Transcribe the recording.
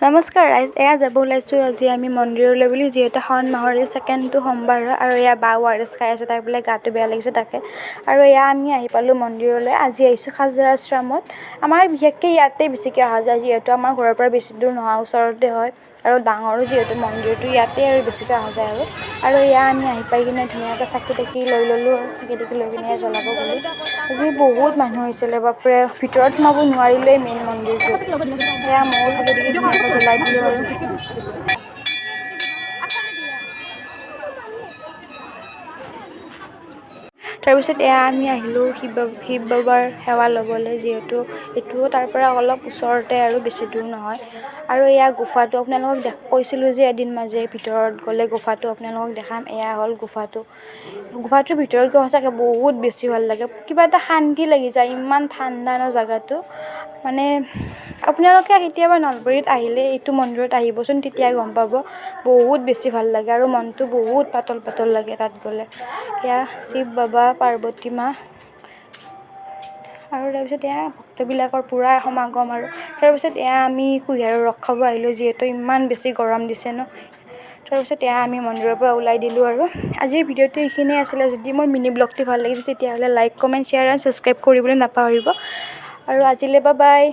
নমস্কাৰ ৰাইজ, এয়া যাব ওলাইছোঁ আজি আমি মন্দিৰলৈ বুলি। যিহেতু শাওণ মাহৰ এই ছেকেণ্ডটো সোমবাৰ হয় আৰু এয়া বা ORS খাই আছে, তাই বোলে গাটো বেয়া লাগিছে তাকে। আৰু এয়া আমি আহি পালোঁ মন্দিৰলৈ। আজি আহিছোঁ খাজৰা আশ্ৰমত। আমাৰ বিশেষকৈ ইয়াতে বেছিকৈ অহা যায়, যিহেতু আমাৰ ঘৰৰ পৰা বেছি দূৰ নহয়, ওচৰতে হয় আৰু ডাঙৰো যিহেতু মন্দিৰটো, ইয়াতে আৰু বেছিকৈ অহা যায়। আৰু আৰু এয়া আমি আহি পাই কিনে ধুনীয়াকৈ চাকি তাকি লৈ ল'লোঁ আৰু চাকি তাকি লৈ কিনে জ্বলাব গ'লোঁ। আজি বহুত মানুহ হৈছিলে, বাপৰে, ভিতৰত সোমাব নোৱাৰিলোৱেই মেইন মন্দিৰটোত। এয়া ময়ো চাকি তাকি ধুনীয়াকৈ জ্বলাই দিলোঁ। আৰু তাৰপিছত এয়া আমি আহিলোঁ শিৱ শিৱ বাবাৰ সেৱা ল'বলৈ, যিহেতু এইটোও তাৰ পৰা অলপ ওচৰতে আৰু বেছি দূৰ নহয়। আৰু এয়া গুফাটো আপোনালোকক কৈছিলোঁ যে এদিন মাজে ভিতৰত গ'লে গুফাটো আপোনালোকক দেখাম। এয়া হ'ল গুফাটো। গুফাটোৰ ভিতৰত গৈ সঁচাকৈ বহুত বেছি ভাল লাগে, কিবা এটা শান্তি লাগি যায়, ইমান ঠাণ্ডা ন জেগাটো। মানে আপোনালোকে কেতিয়াবা নলবাৰীত আহিলে এইটো মন্দিৰত আহিবচোন, তেতিয়া গম পাব বহুত বেছি ভাল লাগে আৰু মনটো বহুত পাতল পাতল লাগে তাত গ'লে। এয়া শিৱ বাবা, পাৰ্বতী মা। আৰু তাৰপিছত এয়া ভক্তবিলাকৰ পূৰা সমাগম। আৰু তাৰপিছত এয়া আমি কুঁহিয়াৰৰ ৰস খাব আহিলোঁ, যিহেতু ইমান বেছি গৰম দিছে ন। তাৰপিছত এয়া আমি মন্দিৰৰ পৰা ওলাই দিলোঁ। আৰু আজিৰ ভিডিঅ'টো এইখিনিয়ে আছিলে। যদি মোৰ মিনি ব্লগটো ভাল লাগিছে, তেতিয়াহ'লে like, comment, share and subscribe কৰিবলৈ নাপাহৰিব। আৰু আজিলৈ বাই বাই।